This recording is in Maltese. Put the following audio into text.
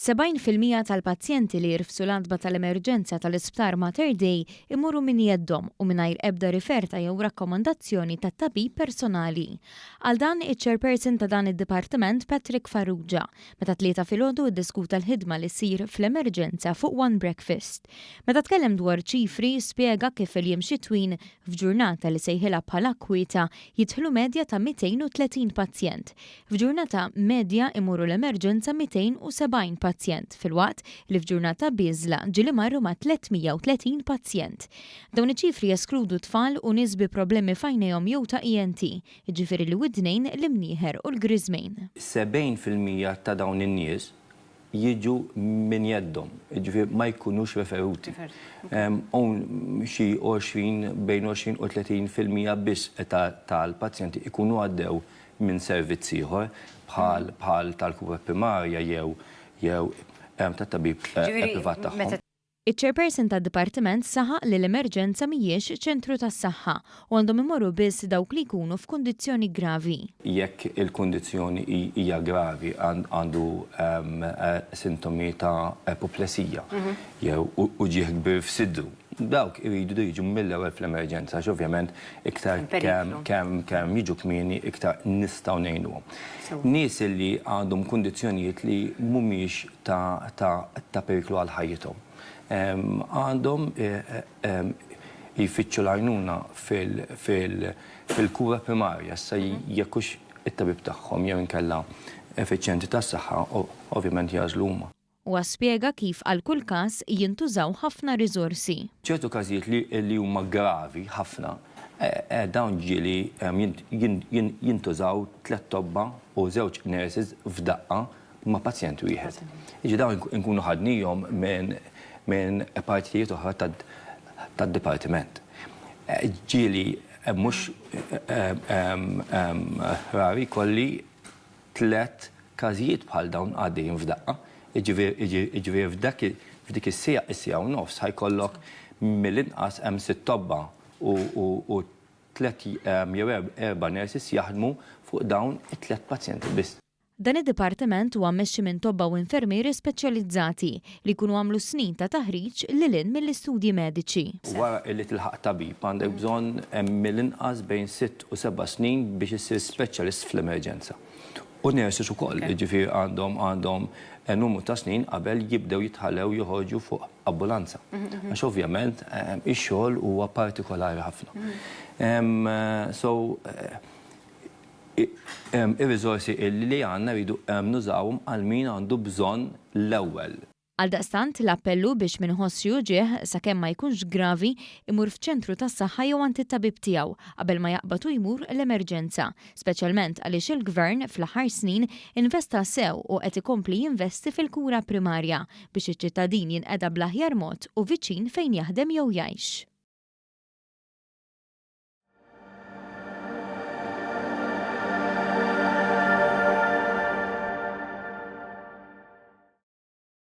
70% tal-pazjenti li jirfsu l-għatba tal-emerġenza tal-Isptar Mater Dei imorru minn jeddhom u mingħajr ebda riferta jew rakkomandazzjoni tat-tabib personali. Qal dan iċ-Chairperson ta' dan id-Dipartiment Patrick Farrugia meta t-Tlieta filgħodu ddiskuta l-ħidma li ssir fl-emerġenza fuq One Breakfast. Meta tkellem dwar ċifri, spjega kif fil-jiem xitwin, f'ġurnata li sejħilha bħala kwieta, jidħlu medja ta' 230 pazjent. F'ġurnata medja imorru l-emerġenza 270 pazjent filwaqt li f'ġurnata bieżla ġieli marru ma' 330 pazjent. Dawn iċ-ċifri jeskludu tfal u nies bi problemi f'għajnejhom jew ta' ENT, jiġifieri l-widnejn, l-imnieħer u l-griżmejn. 70% ta' dawn in-nies jiġu minn jeddhom, jiġifieri ma jkunux referuti. Hawn xi 20, bejn 20 u 30% biss tal-pazjenti jkunu għaddew minn servizz ieħor bħal bħal tal-kura primarja jew jew tat-tabib privat tagħhom. Iċ-Chairperson tad-Dipartiment saħaq li l-emerġenza mhijiex ċentru tas-saħħa u għandhom imorru biss dawk li jkunu f'kundizzjoni gravi. Jekk il-kundizzjoni hija gravi, għandu sintomi ta' apoplesija jew uġigħ kbir f'sidru, dawk iridu jiġu mill-ewwel fl-emerġenza għax ovvjament iktar kemm kemm jiġu kmieni iktar nistgħu ngħinuhom. Nies li għandhom kundizzjonijiet li mhumiex ta' periklu għal ħajjithom. Għandhom jfittxu l-għajnuna fil-kura primarja, issa jekk hux it-tabib tagħhom jew inkella fiċ-ċentri tas-saħħa, ovvjament jagħżlu huma. Huwa spjega kif għal kull każ jintużaw ħafna riżorsi. Ċertu każijiet li huma gravi ħafna, dawn ġieli jintużaw tlett tobba u żewġ nurses f'daqqa ma' pazjent wieħed. Jiġifieri dawn inkunu ħadnihom minn partijiet oħra tad-dipartiment. Ġieli mhux rari jkolli tlett każijiet bħal dawn għaddejjin f'daqqa. Jiġifieri f'dik is-siegħa, is-siegħa u nofs ħa jkollok mill-inqas hemm sitt tobba u tlett jew erba' nurses jaħdmu fuq dawn it-tlett pazjenti biss. Dan id-dipartiment huwa mmexxi minn tobba u infermieri speċjalizzati li jkunu għamlu snin ta' taħriġ lil hinn mill-istudji mediċi. Wara li tilħaq tabib għandek bżonn mill-inqas bejn sitt u seba' snin biex issir speċjalist fl-emerġenza. U nurses ukoll, jiġifieri għandhom għandhom numru ta' snin qabel jibdew jitħallew joħorġu fuq ambulanza. Għax ovvjament ix-xogħol huwa partikolari ħafna. So Ir-riżorsi li għandna rridu nużawhom għal min għandu bżonn l-ewwel. Għaldaqstant, l-appell hu biex min iħoss xi uġigħ, sakemm ma jkunx gravi, imur f'ċentru tas-saħħa jew għand it-tabib tiegħu qabel ma jaqbad u jmur l-emerġenza, speċjalment għaliex il-Gvern, fl-aħħar snin, investa sew u qed ikompli jinvesti fil-kura primarja biex iċ-ċittadin jinqeda bl-aħjar mod u viċin fejn jaħdem jew jgħix.